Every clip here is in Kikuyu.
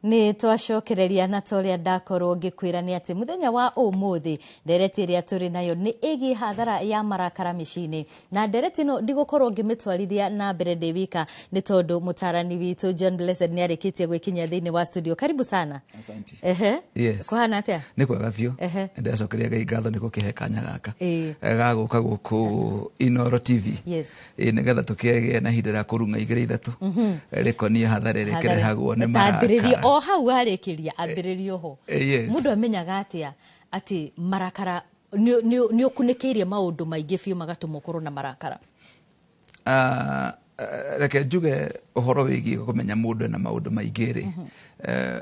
Nĩ twacokereria na ta ũrĩa ndakorwo ngĩkwĩra nĩ atĩ mũthenya wa ũmũthĩ ndereti ĩrĩa tũrĩ nayo nĩ ĩgiĩ hathara ya marakara mĩciĩ-inĩ, na ndereti ĩno ndigũkorwo ngĩmĩtwarithia na mbere ndĩ wika nĩ tondũ mũtarani witũ John Blessed nĩ arĩkĩtie gwĩkinyia thĩinĩ wa studio. Karibu sana. Asante. Yes. Kũhana atĩa? Nĩ kwega biũ. Ndĩracokeria Ngai ngatho nĩ gũkĩhe kanya gaka ga gũka gũkũ Inoro TV. Ĩ, nĩgetha tũkĩgĩe na ihinda rĩa kũrung'a igĩrĩ ithatũ rĩkoniĩ hathara ĩrĩa ĩkĩrehagwo nĩ Tambĩrĩrie marakara. O hau warĩkĩria, ambĩrĩrie ho. Yes. Mũndũ amenyaga atĩa atĩ marakara nĩ ũkunĩkĩirie maũndũ maingĩ biũ magatũma ũkorwo na marakara? Ah, reke njuge ũhoro wĩgiĩ kũmenya mũndũ ena maũndũ maingĩ rĩ,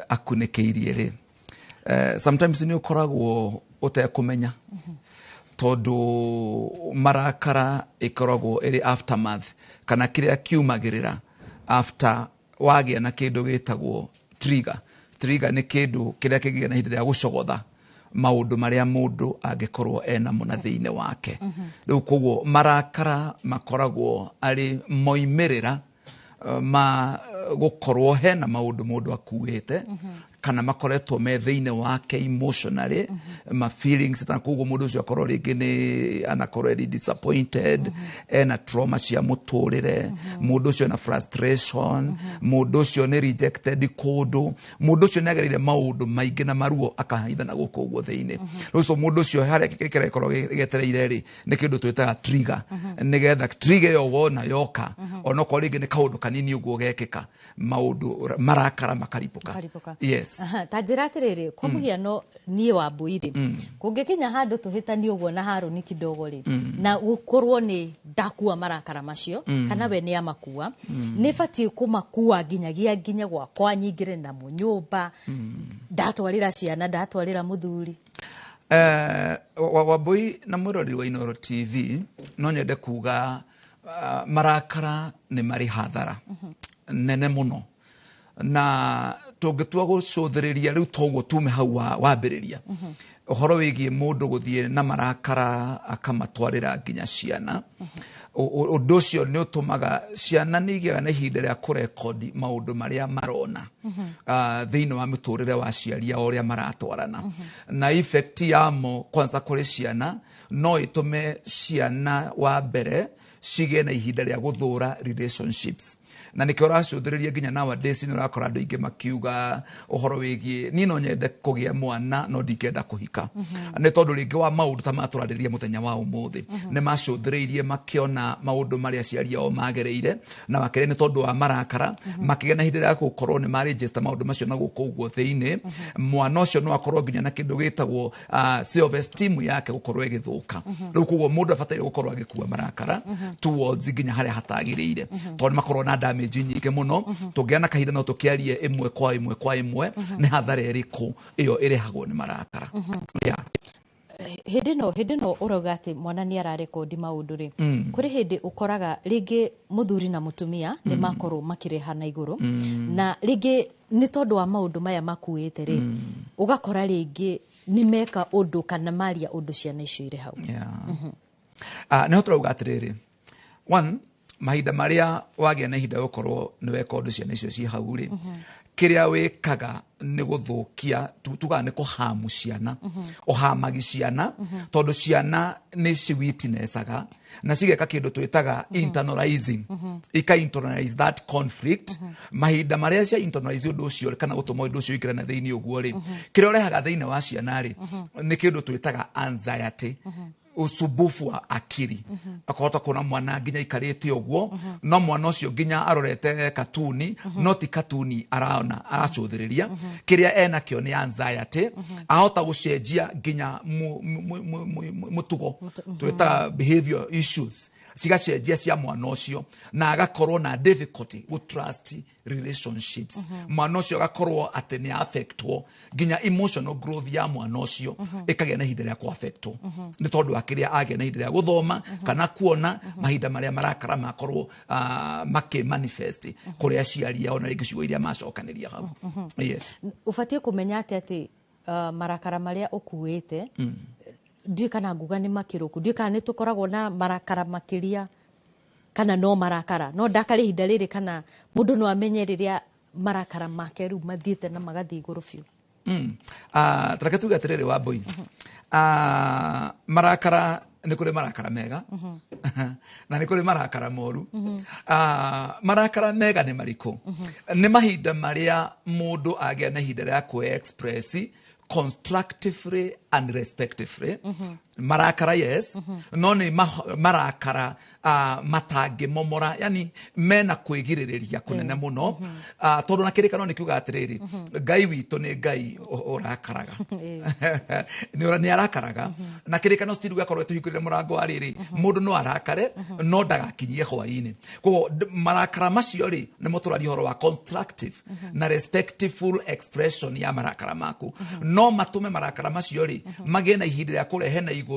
akunĩkĩirie rĩ, sometimes nĩ ũkoragwo ũtekũmenya tondũ marakara ĩkoragwo ĩrĩ aftermath kana kĩrĩa kiumagĩrĩra after wagĩa na kĩndũ gĩtagwo trigger. Trigger nĩ kĩndũ kĩrĩa kĩngĩgĩa na ihinda rĩa gũcogotha maũndũ marĩa mũndũ angĩkorwo enamo na thĩinĩ wake. Rĩu koguo marakara makoragwo arĩ moimĩrĩra ma gũkorwo hena maũndũ mũndũ akuĩte kana makoretwo me thĩinĩ wake emotionally, ma feelings, na koguo mũndũ ũcio akorwo rĩngĩ nĩ anakorwo eri disappointed, ena trauma cia mũtũrĩre, mũndũ ũcio ena frustration, mũndũ ũcio nĩ rejected kũndũ, mũndũ ũcio nĩ agereire maũndũ maingĩ na maruo akahithana gũkũ ũguo thĩinĩ. Rĩu so mũndũ ũcio harĩa kĩrĩa gĩkorwo gĩetereire rĩ nĩ kĩndũ twĩtaga trigger, nĩgetha trigger ĩyo wona yoka, onokorwo rĩngĩ nĩ kaũndũ kanini ũguo gekĩka, maũndũ marakara makaribũka. Makaribũka. Yes. Aha, ta njĩra atĩrĩrĩ, kwa mũhiano niĩ Wambui rĩ, kũngĩkinya handũ tũhĩtanie ũguo na Harũni kidogo rĩ, na gũkorwo nĩ ndakua marakara macio kana we nĩ amakua, nĩ batiĩ kũmakua nginyagia nginya gwakwa nyingĩre namo nyũmba, ndatwarĩra ciana, ndatwarĩra mũthuri? Wambui na mwĩroreri wa Inoro TV, no nyende kuga marakara nĩ marĩ hathara nene mũno, na tũngĩtua gũcũthĩrĩria rĩu toguo tume hau wambĩrĩria ũhoro wĩgiĩ mũndũ gũthiĩ na marakara akamatwarĩra nginya ciana, ũndũ ũcio nĩ ũtũmaga ciana nĩ igĩaga na ihinda rĩa kũrekondi maũndũ marĩa marona thĩinĩ wa mũtũrĩre wa aciari ao ũrĩa maratwarana, na effect yamo kwanza kũrĩ ciana no ĩtũme ciana wa mbere cigĩe na ihinda rĩa gũthũra relationships. Na nĩkĩo ũracũthĩrĩria nginya nowadays nĩ ũrakora andũ aingĩ makiuga ũhoro wĩgiĩ niĩ no nyende kũgĩa mwana no ndingĩenda kũhika, nĩ tondũ rĩngĩ wa maũndũ ta matũrarĩria mũthenya wa ũmũthĩ, nĩ macũthĩrĩirie makĩona maũndũ marĩa aciari ao magereire, na makĩria nĩ tondũ wa marakara, makĩgĩa na ihinda rĩa gũkorwo nĩ marĩnjĩte maũndũ macio na gũkũ ũguo thĩinĩ. Mwana ũcio no akorwo nginya na kĩndũ gĩtagwo self esteem yake gũkorwo ĩgĩthũka. Rĩu koguo mũndũ abataire gũkorwo agĩkua marakara towards nginya harĩa hatagĩrĩire, tondũ nĩ makorwo na damage nyingĩ mũno. Tũngĩgĩa na kahinda no tũkĩarie ĩmwe kwa ĩmwe kwa ĩmwe nĩ hathara ĩrĩkũ ĩyo ĩrehagwo nĩ marakara, yeah. Hĩndĩ ĩno ũrauga atĩ mwana nĩ ararekondi maũndũ rĩ, kũrĩ hĩndĩ ũkoraga rĩngĩ mũthuri na mũtumia nĩ makorwo makĩrehana igũrũ, na rĩngĩ nĩ tondũ wa maũndũ maya makuĩte rĩ, ũgakora rĩngĩ nĩ meka ũndũ kana maria ũndũ ciana icio irĩ hau. Yeah. Nĩho tũrauga atĩrĩrĩ, one, mahinda marĩa wagĩa na ihinda gũkorwo nĩ weka ũndũ ciana icio ciĩ hau rĩ, kĩrĩa wĩkaga nĩ gũthũkia, tugaga nĩ kũhamu ciana, ũhamagi ciana, tondũ ciana nĩ ciwitnessaga na cigeka kĩndũ twĩtaga internalizing, ika internalize that conflict. Mahinda marĩa cia internalize ũndũ ũcio kana gũtũma ũndũ ũcio ũingĩre na thĩinĩ ũguo rĩ, kĩrĩa ũrehaga thĩinĩ wa ciana rĩ nĩ kĩndũ twĩtaga anxiety, usumbufu wa akili. Akahota kuona mwana nginya aikarĩte ũguo, no mwana ũcio nginya arorete katuni, no ti katuni arona aracũthĩrĩria, kĩrĩa enakĩo nĩ anxiety. Ahota gũcenjia nginya mũtugo, twĩtaga behavior issues, cigacenjia cia mwana ũcio, na agakorwo na difficulty gũ trust relationships. Mwana ũcio agakorwo atĩ nĩ affectwo, nginya emotional growth ya mwana ũcio ĩkagĩa na ihinda rĩa kũ affectwo nĩ tondũ wa kĩrĩa agĩa na ihinda rĩa gũthoma kana kuona mahinda marĩa marakara makorwo makĩ manifest kũrĩ aciari ao na rĩngĩ ciugo iria macokanĩria hau, yes. Ũbatiĩ kũmenya atĩ marakara marĩa ũkuĩte, ndiũĩ kana nguga nĩ makĩrũku, ndiũĩ kana nĩ tũkoragwo na marakara makĩria kana no marakara no ndakare ihinda rĩrĩ, kana mũndũ no amenye rĩrĩa Marakara make rĩu mathiĩte na magathiĩ igũrũ biũ? Tareke tuge atĩrĩrĩ, Wambui, marakara, nĩ kũrĩ marakara mega na nĩ kũrĩ marakara moru. Marakara mega nĩ marĩkũ? Nĩ mahinda marĩa mũndũ agĩa na ihinda rĩa kwĩ express constructively and respectively. Marakara, yes, no nĩ marakara matangĩmomora, yani mena kwĩgirĩrĩria kũnene mũno, tondũ na kĩrĩkanĩro nĩ kiuga atĩrĩrĩ, Ngai witũ nĩ Ngai ũrakaraga, nĩ arakaraga. Na kĩrĩkanĩro still gĩgakorwo tũhingũrĩre mũrango wa rĩrĩ, mũndũ no arakare no ndagakinyie hwaĩ-inĩ. Koguo marakara macio rĩ, nĩmo tũraria ũhoro wa constructive na respectful expression ya marakara maku, no matũme marakara macio rĩ magĩe na ihinda rĩa kũrehe na igũrũ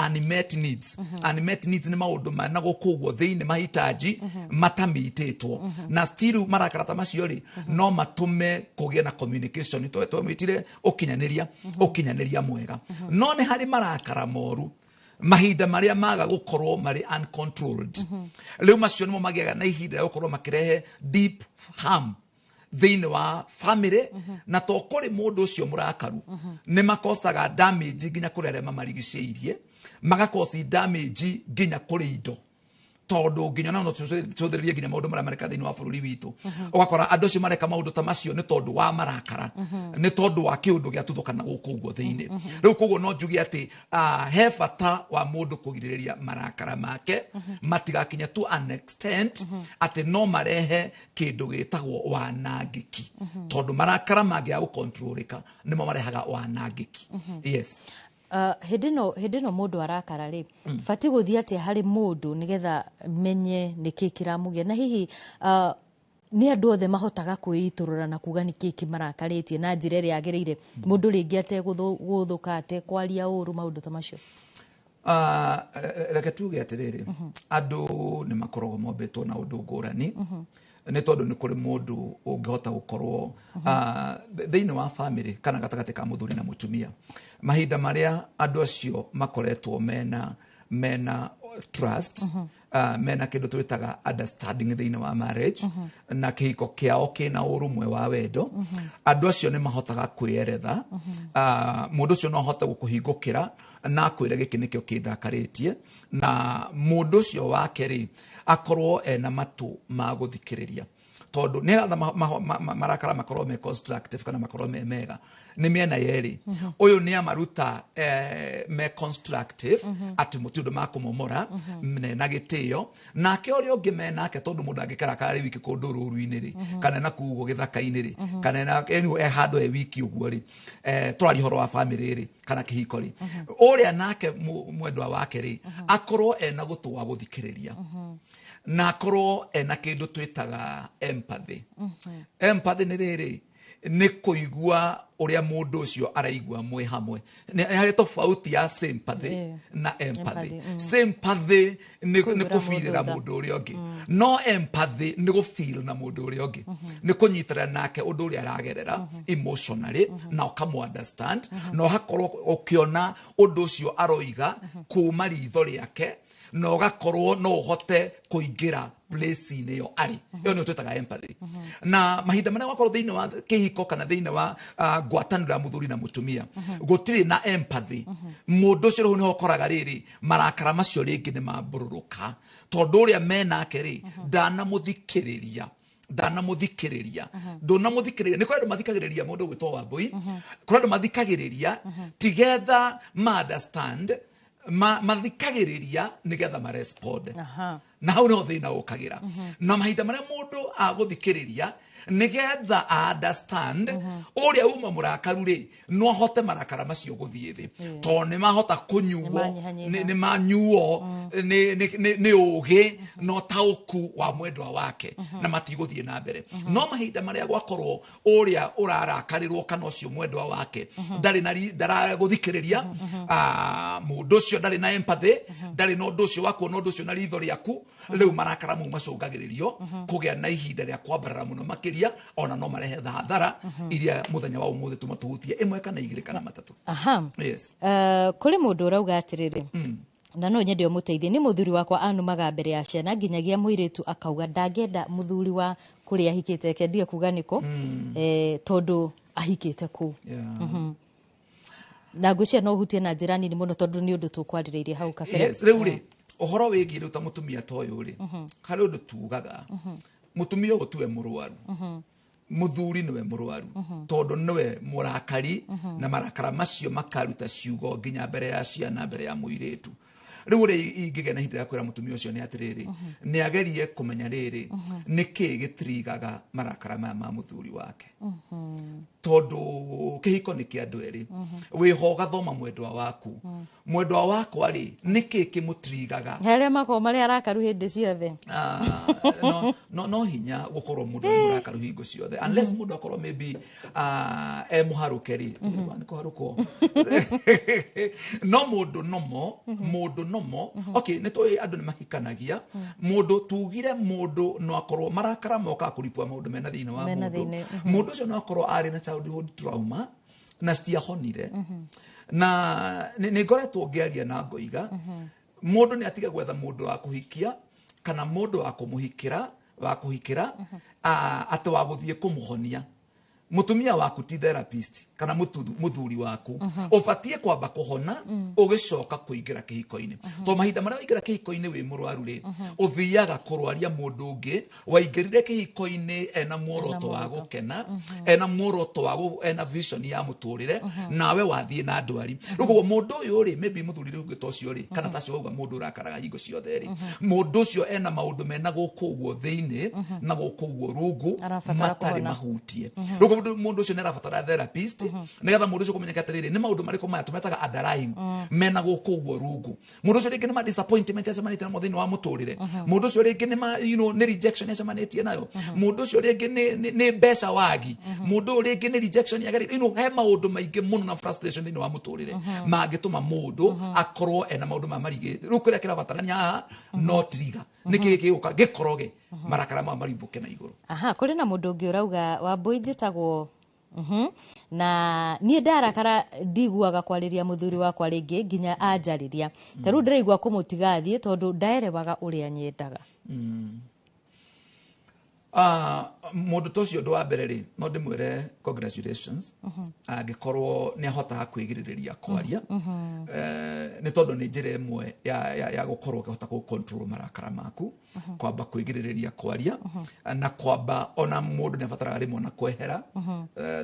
unmet needs. Unmet needs nĩ maũndũ mena gũkũ ũguo thĩinĩ, mahitaji matamitĩtwo. Na still marakara ta macio rĩ, no matũme kũgĩe na communication, twamwĩtire ũkinyanĩria, ũkinyanĩria mwega. No nĩ harĩ marakara moru, mahinda marĩa maga gũkorwo marĩ uncontrolled. Rĩu macio nĩmo magĩaga na ihinda rĩa gũkorwo makĩrehe deep harm thĩinĩ wa family, na to kũrĩ mũndũ ũcio mũrakaru, nĩ makosaga damage nginya kũrĩ arĩa mamarigicĩirie, magakosi damage nginya kũrĩ indo, tondũ nginya no tũthĩrĩrie nginya maũndũ marĩa mareka thĩinĩ wa bũrũri witũ, ũgakora andũ acio mareka maũndũ ta macio nĩ tondũ wa marakara, nĩ tondũ wa kĩũndũ gĩatuthũkana gũkũ ũguo thĩinĩ. Rĩu koguo no njuge atĩ he bata wa mũndũ kũgirĩrĩria marakara make matigakinye to an extent atĩ no marehe kĩndũ gĩtagwo wanangĩki, tondũ marakara mangĩaga gũkontrolĩka nĩmo marehaga wanangĩki, yes. Hĩndĩ ĩno mũndũ arakara rĩ, batiĩ gũthiĩ atĩa harĩ mũndũ nĩgetha menye nĩkĩ kĩramũgia? Na hihi nĩ andũ othe mahotaga kwĩitũrũra na kuga nĩkĩ kĩmarakarĩtie na njĩra ĩrĩa yagĩrĩire, mũndũ rĩngĩ ategũthũka, atekwaria ũru, maũndũ ta macio? Reke tuge atĩrĩrĩ, andũ nĩ makoragwo mombĩtwo na ũndũ ngũrani, nĩ tondũ nĩ kũrĩ mũndũ ũngĩhota gũkorwo thĩinĩ wa family kana gatagatĩ ka mũthuri na mũtumia, mahinda marĩa andũ acio makoretwo mena trust, mena kĩndũ twĩtaga understanding thĩinĩ wa marriage, na kĩhiko kĩao kĩna ũrũmwe wa wendo, andũ acio nĩ mahotaga kwĩeretha. Mũndũ ũcio no ahote gũkũhingũkĩra na akwĩre gĩkĩ nĩkĩo kĩndakarĩtie, na mũndũ ũcio wake rĩ, akorwo ena matũ ma gũthikĩrĩria, tondũ nĩgetha marakara makorwo me constructive kana makorwo me mega, nĩ mĩena yerĩ. Ũyũ nĩ amaruta me constructive, atĩ mũtirĩ ũndũ makũmomora mena gĩtĩo, nake ũrĩa ũngĩ menake, tondũ mũndũ angĩkarakara arĩ wiki kũndũ rũru-inĩ rĩ, kana na kũu ũguo gĩthaka-inĩ rĩ, kana na anyway, e handũ e wiki ũguo rĩ, tũraria ũhoro wa family rĩ kana kĩhiko rĩ, ũrĩa nake mwendwa wake rĩ, akorwo ena gũtũ wa gũthikĩrĩria na akorwo ena kĩndũ twĩtaga empathy. Empathy nĩ rĩrĩ, nĩ kũigua ũrĩa mũndũ ũcio araigua mwĩ hamwe. Nĩ harĩ tofauti ya sympathy na empathy. Empathy. Sympathy nĩ Kũiguĩra kũbirĩra mũndũ tha. Mũndũ ũrĩa ũngĩ, no empathy nĩ gũfeel na mũndũ ũrĩa ũngĩ, nĩ kũnyitĩrĩra nake ũndũ ũrĩa aragerera emotionally, na ũkamũ understand, na ũgakorwo ũkĩona ũndũ ũcio aroiga kuma ritho rĩake, na ũgakorwo no ũhote kũingĩra place-inĩ ĩyo arĩ. Ĩyo nĩyo twĩtaga empathy. Na mahinda marĩa wakorwo thĩinĩ wa kĩhiko kana thĩinĩ wa ngwatanĩro ya mũthuri na mũtumia gũtirĩ na empathy, mũndũ ũcio rĩu nĩho ũkoraga rĩrĩ marakara macio rĩngĩ nĩ mambũrũrũka, tondũ ũrĩa menake rĩ, ndanamũthikĩrĩria, ndanamũthikĩrĩria, ndũnamũthikĩrĩria. Nĩ kũrĩ andũ mathikagĩrĩria mũndũ gwĩtwo Wambui, kũrĩ andũ mathikagĩrĩria tigetha ma understand, mathikagĩrĩria nĩgetha marespond. Na hau nĩho thĩna ũkagĩra. Na mahinda marĩa mũndũ agũthikĩrĩria nĩgetha a understand ũrĩa uma mũrakaru rĩ, no ahote marakara macio gũthiĩ thĩ, tondũ nĩ mahota kũnyuo. Nĩmanyihanyiha. Nĩ manyuo nĩ ũgĩ na ũtaũku wa mwendwa wake, na matigũthiĩ na mbere. No mahinda marĩa gwakorwo ũrĩa ũrarakarĩrwo kana ũcio mwendwa wake ndarĩ na ndaragũthikĩrĩria, mũndũ ũcio ndarĩ na empathy, ndarĩ na ũndũ ũcio wa kuona ũndũ ũcio na ritho rĩaku, rĩu marakara mau macũngagĩrĩrio kũgĩa na ihinda rĩa kwambarara mũno makĩria, ona no marehe hathara iria mũthenya wa ũmũthĩ tũmatũhutie ĩmwe kana igĩrĩ kana matatũ. Yes. Kũrĩ mũndũ ũrauga atĩrĩrĩ, Na no nyende ũmũteithie. Nĩ mũthuri wakwa anumaga mbere ya ciana nginyagia mũirĩtu akauga ndangĩenda mũthuri wa kũrĩa ahikĩte, kendia kuga nĩkũ, tondũ ahikĩte kũu. Na ngwĩciria no ũhutie na njĩra nini mũno tondũ nĩ ũndũ tũkwarĩrĩirie hau kabere. Yes, rĩu rĩ, ũhoro wĩgiĩ rĩu ta mũtumia ta ũyũ rĩ, harĩ ũndũ tugaga mũtumia ũyũ tiwe mũrwaru, mũthuri nĩwe mũrwaru, tondũ nĩwe mũrakari na marakara macio makaruta ciugo nginya mbere ya ciana, mbere ya mũirĩtu. Rĩu ũrĩa ingĩgĩa na ihinda rĩa kwĩra mũtumia ũcio nĩ atĩrĩrĩ, nĩ agerie kũmenya rĩrĩ, nĩkĩ gĩtirigaga marakara maya ma mũthuri wake, tondũ kĩhiko nĩ kĩa andũ erĩ. Wĩho ũgathoma mwendwa waku, mwendwa wakwa rĩ, nĩkĩ kĩmũtirigaga? Harĩa makoragwo marĩ arakaru hĩndĩ ciothe. Ah, no hinya gũkorwo mũndũ nĩ mũrakaru hingo ciothe, unless mũndũ akorwo maybe e mũharũke rĩ, nĩ kũharũkwo, no mũndũ nomo, mũndũ nomo. Okay, nĩ tũĩ andũ nĩ mahikanagia. Mũndũ tugire mũndũ no akorwo marakara mokaga kũripua maũndũ mena thĩinĩ wa Mena mũndũ. thĩinĩ. Mũndũ ũcio no akorwo arĩ na childhood trauma na citiahonire, na nĩ ngoretwo ngĩaria na ngoiga mũndũ nĩ atige gwetha mũndũ wa kũhikia kana mũndũ wa kũmũhikĩra, wa kũhikĩra, atĩ wa gũthiĩ kũmũhonia. Mũtumia waku ti therapist kana mũthuri waku. Ũbatiĩ kwamba kũhona ũgĩcoka kũingĩra kĩhiko-inĩ, tondũ mahinda marĩa waingĩra kĩhiko-inĩ wĩ mũrwaru rĩ, ũthiaga kũrwaria mũndũ ũngĩ waingĩrire kĩhiko-inĩ ena muoroto wa gũkena, ena muoroto wa ena vision ya mũtũrĩre, nawe wathiĩ na ndwari. Rĩu koguo mũndũ ũyũ rĩ, maybe mũthuri rĩu ũngĩ ta ũcio rĩ, kana ta ũcio wauga mũndũ ũrakaraga hingo ciothe rĩ, mũndũ ũcio ena maũndũ mena gũkũ ũguo thĩinĩ na gũkũ ũguo rungu Arabatara matarĩ kũhona. mahutie. Rĩu koguo mũndũ ũcio nĩ arabatara therapist nĩgetha mũndũ ũcio kũmenyeka atĩrĩrĩ, nĩ maũndũ marĩkũ maya tũmetaga underlying mena gũkũ ũguo rungu. Mũndũ ũcio rĩngĩ nĩ ma disappointment acemanĩtie namo thĩinĩ wa mũtũrĩre. Mũndũ ũcio rĩngĩ nĩ ma nĩ rejection acemanĩtie nayo. Mũndũ ũcio rĩngĩ nĩ mbeca wagi. Mũndũ ũyũ rĩngĩ nĩ rejection yagereire. He maũndũ maingĩ mũno na frustration thĩinĩ wa mũtũrĩre mangĩtũma mũndũ akorwo ena maũndũ maya marigĩte. Rĩu kĩrĩa kĩrabatarania haha no trigger, nĩkĩ gĩgũka gĩkoroge marakara maya marimbũke na igũrũ. Aha, kũrĩ na mũndũ ũngĩ ũrauga, Wambũi, njĩtagwo na niĩ ndarakara ndiguaga kwarĩria mũthuri wakwa rĩngĩ nginya anjarĩria. Ta rĩu ndĩraigua kũmũtiga athiĩ tondũ ndaerewaga ũrĩa nyendaga. Mũndũ ta ũcio, ũndũ wa mbere rĩ, no ndĩmwĩre congratulations angĩkorwo nĩ ahotaga kwĩgirĩrĩria kwaria, nĩ tondũ nĩ njĩra ĩmwe ya gũkorwo ũkĩhota kũ control marakara maku, kwamba kwĩgirĩrĩria kwaria na kwamba ona mũndũ nĩ abataraga rĩmwe na kwehera,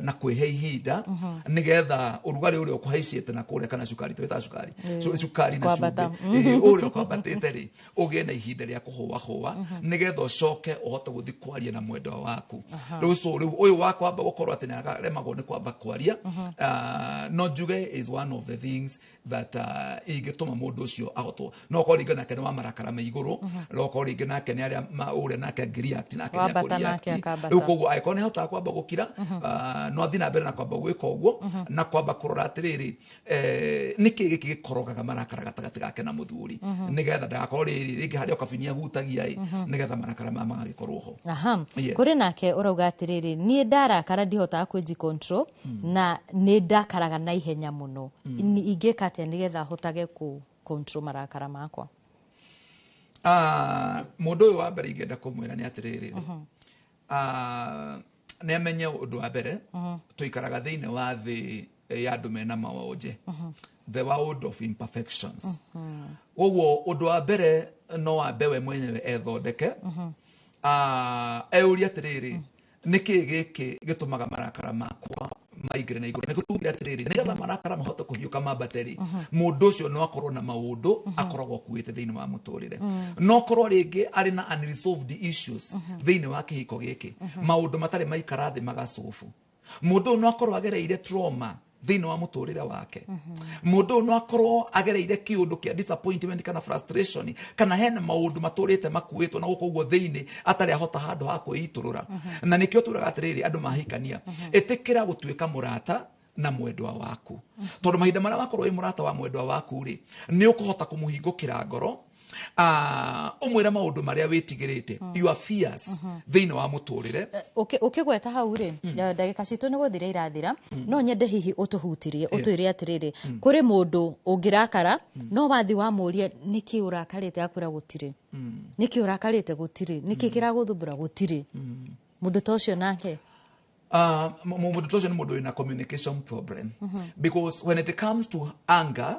na kwĩhe ihinda nĩgetha ũrugarĩ ũrĩa ũkũhaicĩte na kũrĩa, kana cukari, twĩtaga cukari. So, cukari na Kwambata. cumbĩ, ũrĩa ũkwambatĩte rĩ, ũgĩe na ihinda rĩa kũhũahũa nĩgetha ũcoke ũhote gũthiĩ kwaria na mwendwa waku. Rĩu so rĩu ũyũ wa kwamba gũkorwo atĩ nĩaremagwo nĩ kwamba kwaria, no njuge is one of the things that ingĩtũma mũndũ ũcio ahotwo. No korwo rĩngĩ nake nĩ wa marakara me igũrũ, no korwo rĩngĩ nake nĩ arĩa ũrĩa nake angĩreact nake nĩ Wambata nake akũreact. akambata. Rĩu koguo angĩkorwo nĩ ahotaga kwamba gũkira, no athiĩ na mbere na kwamba gwĩka ũguo na kwamba kũrora atĩrĩrĩ, nĩkĩ gĩkĩ gĩkorogaga marakara gatagatĩ gake na mũthuri, nĩgetha ndagakorwo rĩrĩ rĩngĩ harĩa kabini ahutagia ĩ, nĩgetha marakara maya magagĩkorwo ho. Yes. Kũrĩ nake ũrauga atĩrĩrĩ, niĩ ndarakara ndihotaga kwĩnji control na nĩ ndakaraga na ihenya mũno. Ingĩka atĩa nĩgetha hotage kũ control marakara makwa? Mũndũ ũyũ, wa mbere ingĩenda kũmwĩra nĩ atĩrĩrĩ, nĩ amenye ũndũ wa mbere, tũikaraga thĩinĩ wa thĩ ya andũ mena mawonje, the world of imperfections. Koguo ũndũ wa mbere no wambe we mwenyewe ethondeke, eyũrie atĩrĩrĩ, nĩkĩ gĩkĩ gĩtũmaga marakara makwa maingĩre na igũrũ? Nĩguo tugire atĩrĩrĩ, nĩgetha marakara mahote kũhiũka mambate rĩ, mũndũ ũcio no akorwo na maũndũ akoragwo akuĩte thĩinĩ wa mũtũrĩre, no korwo rĩngĩ arĩ na unresolved issues thĩinĩ wa kĩhiko gĩkĩ, maũndũ matarĩ maikara thĩ magacobu. Mũndũ ũyũ no akorwo agereire trauma thĩinĩ wa mũtũrĩre wake. Mũndũ ũyũ no akorwo agereire kĩũndũ kĩa disappointment kana frustration, kana hena maũndũ matũrĩte makuĩtwo na gũkũ ũguo thĩinĩ atarĩ ahota handũ ha kwĩitũrũra. Na nĩkĩo turaga atĩrĩrĩ, andũ mahikania, ĩtĩkĩra gũtuĩka mũrata na mwendwa waku, tondũ mahinda marĩa wakorwo wĩ mũrata wa mwendwa waku rĩ, nĩ ũkũhota kũmũhingũkĩra ngoro. Ũmwĩre maũndũ marĩa wĩtigĩrĩte, your fears thĩinĩ wa mũtũrĩre. Ũkĩgweta hau rĩ, ndagĩka citũ nĩ gũthira irathira, no nyende hihi ũtũhutirie, ũtwĩre atĩrĩrĩ, kũrĩ mũndũ ũngĩrakara no wathi wamũrie nĩkĩ ũrakarĩte, akwĩra gũtirĩ. Nĩkĩ ũrakarĩte? Gũtirĩ. Nĩkĩ kĩragũthumbũra? Gũtirĩ. Mũndũ ta ũcio nake? Mũndũ ta ũcio nĩ mũndũ wĩna communication problem, because when it comes to anger,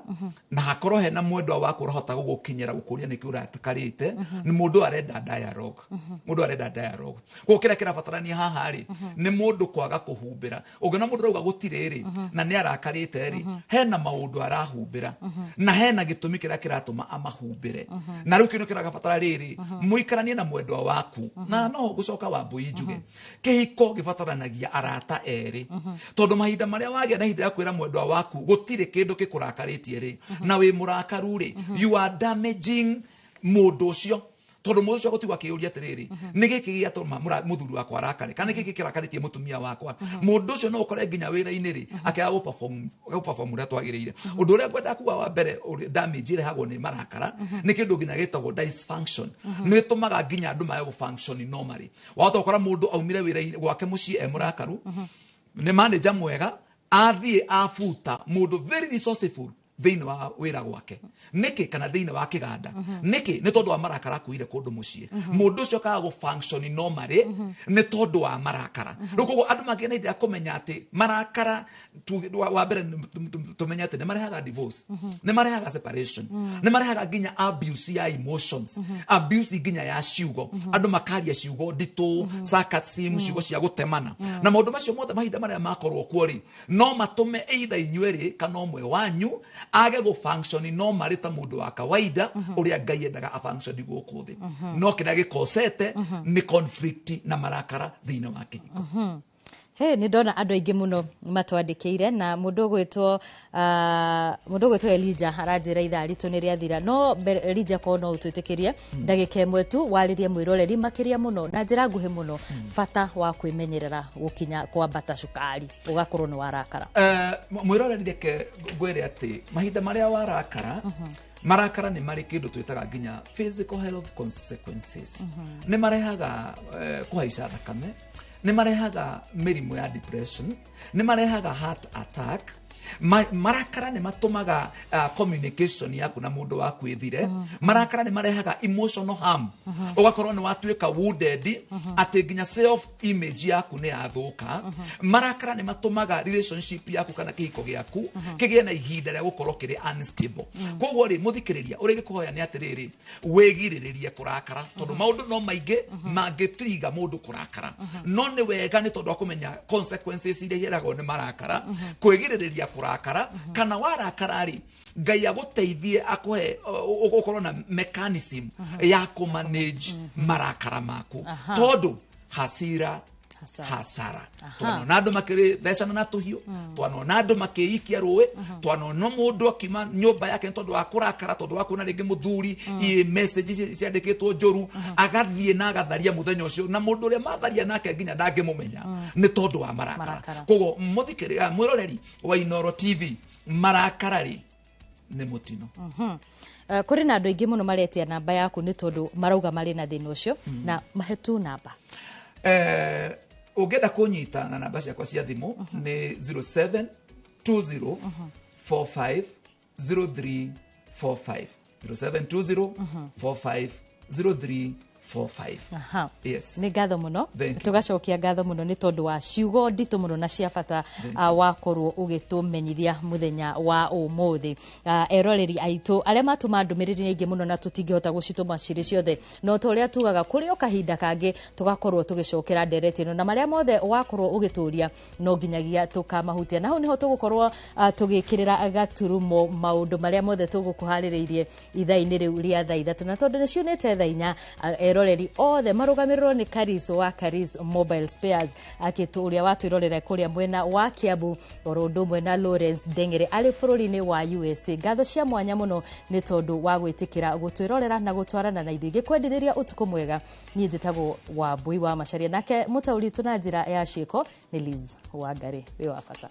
na hakorwo hena mwendwa waku ũrahota gũgũkinyĩra gũkũria nĩkĩ ũrakarĩte, nĩ mũndũ arenda dialogue, mũndũ arenda dialogue. Koguo kĩrĩa kĩrabatarania haha rĩ, nĩ mũndũ kwaga kũhumbĩra. Ũngĩona mũndũ arauga gũtirĩ rĩ, na nĩ arakarĩte rĩ, hena maũndũ arahumbĩra na hena gĩtũmi kĩrĩa kĩratũma amahumbĩre. Na rĩu kĩndũ kĩragabatara rĩrĩ, mũikaranie na mwendwa waku. Na no gũcoka Wambui njuge, kĩhiko gĩbataranagia arata erĩ, tondũ mahinda marĩa wagĩa na ihinda rĩa kwĩra mwendwa waku gũtirĩ kĩndũ gĩkũrakarĩtie rĩ, na wĩ mũrakaru rĩ, you are damaging mũndũ ũcio, tondũ mũndũ ũcio agũtigwo akĩyũria atĩrĩrĩ, nĩ gĩkĩ gĩatũma mũthuri wakwa arakare, kana nĩ gĩkĩ kĩrakarĩtie mũtumia wakwa? Mũndũ ũcio no ũkore nginya wĩra-inĩ rĩ, akĩaga gũperform ũrĩa twagĩrĩire. Ũndũ ũrĩa ngwenda kuga wa mbere, damage ĩrehagwo nĩ marakara nĩ kĩndũ nginya gĩtagwo dysfunction. Nĩ ĩtũmaga nginya andũ mage gũfunction normally. Wahota gũkora mũndũ aumire wĩra gwake mũciĩ e mũrakaru, nĩ manager mwega, athiĩ abuta mũndũ very resourceful thĩinĩ wa wĩra gwake nĩkĩ, kana thĩinĩ wa kĩganda nĩkĩ? Nĩ tondũ wa marakara akuire kũndũ mũciĩ. Mũndũ ũcio kaga gũfunction normally nĩ tondũ wa marakara. Rĩu koguo andũ magĩe na ihinda rĩa kũmenya atĩ marakara wa mbere tũmenye atĩ nĩ marehaga divorce, nĩ marehaga separation, nĩ marehaga nginya abuse ya emotions, abuse nginya ya ciugo, andũ makaria ciugo nditũ, sarcasm, ciugo cia gũtemana, na maũndũ macio mothe mahinda marĩa makorwo kuo rĩ, no matũme either inyuĩ rĩ kana ũmwe wanyu age gũ function normally ta mũndũ wa kawaida ũrĩa Ngai endaga a function gũkũ thĩ. No kĩrĩa gĩkosete nĩ conflict na marakara thĩinĩ wa kĩhiko. He nĩ ndona andũ aingĩ mũno matwandĩkĩire, na mũndũ ũgwĩtwo Elijah aranjĩra ithaa ritũ nĩ rĩathira. No mbere, Elijah, korwo no ũtwĩtĩkĩrie ndagĩka ĩmwe tu warĩrie mwĩroreri makĩria mũno na njĩra nguhĩ mũno bata wa kwĩmenyerera gũkinya kwambata cukari ũgakorwo nĩ warakara. Mwĩroreri, reke ngwĩre atĩ mahinda marĩa warakara, marakara nĩ marĩ kĩndũ twĩtaga nginya physical health consequences. Nĩ marehaga kũhaica thakame, nĩ marehaga mĩrimũ ya depression, nĩ marehaga heart attack. Marakara nĩ matũmaga communication yaku na mũndũ waku ĩthire. Marakara nĩ marehaga emotional harm, ũgakorwo nĩ watuĩka wounded atĩ nginya self image yaku nĩ yathũka. Marakara nĩ matũmaga relationship yaku kana kĩhiko gĩaku kĩgĩe na ihinda rĩa gũkorwo kĩrĩ unstable. Koguo rĩ, mũthikĩrĩria, ũrĩa gĩkũhoya nĩ atĩrĩrĩ, wĩgirĩrĩrie kũrakara, tondũ maũndũ no maingĩ mangĩtiga mũndũ kũrakara. No nĩ wega, nĩ tondũ wa kũmenya consequences iria iheragwo nĩ marakara, kwĩgirĩrĩria kũrakara. Kana warakara rĩ, Ngai agũteithie, akũhe ũkorwo na mechanism ya kũmanage marakara maku, tondũ hasira Hasara. Hasara. Twanona andũ makĩthecana na tũhiũ, twanona andũ makĩikia rũĩ, twanona mũndũ akiuma nyũmba yake nĩ tondũ wa kũrakara, tondũ wa kuona rĩngĩ mũthuri i message ciandĩkĩtwo njũru, agathiĩ na agatharia mũthenya ũcio, na mũndũ ũrĩa matharia nake nginya ndangĩmũmenya nĩ tondũ wa marakara. Marakara. Koguo mũthikĩrĩria, mwĩroreri wa Inoro TV, marakara rĩ, nĩ mũtino. Kũrĩ na andũ aingĩ mũno maretia namba yaku nĩ tondũ marauga marĩ na thĩna ũcio, na mahe tu namba. Ũngĩenda kũnyita na namba ciakwa cia thimũ nĩ 0720 45 0345, 0720 45 0345. Aha. Yes. Nĩ ngatho mũno. Thank you. Tũgacokia ngatho mũno nĩ tondũ wa ciugo nditũ mũno na cia bata wakorwo ũgĩtũmenyithia mũthenya wa ũmũthĩ. Eroreri aitũ arĩa matũma ndũmĩrĩri nĩ aingĩ mũno na tũtingĩhota gũcitũma cirĩ ciothe, no ta ũrĩa tugaga, kũrĩ o kahinda kangĩ tũgakorwo tũgĩcokera ndereti ĩno, na marĩa mothe wakorwo ũgĩtũria no nginyagia tũkamahutia. Na hau nĩho tũgũkorwo tũgĩkĩrĩra gaturumo maũndũ marĩa mothe tũgũkũharĩrĩirie ithaa-inĩ rĩu rĩa thaa 3. Na tondũ nĩ ciunĩte thaa 4, eroreri othe marũgamĩrĩrwo nĩ Karis wa Karis Mobile Spares, akĩtũ ũrĩa watwĩrorera kũrĩa mwena wa Kiambu, oro ũndũ ũmwe na Lawrence Ndeng'ere arĩ bũrũri-inĩ wa USA. Ngatho cia mwanya mũno nĩ tondũ wa gwĩtĩkĩra gũtwĩrorera na gũtwarana na ithuĩ. Ngĩkwendithĩria ũtukũ mwega, niĩ njĩtagwo Wambui wa Macaria, nake mũtaũri witũ na njĩra ya ciĩko nĩ Liz Wangari. Wĩ wa bata.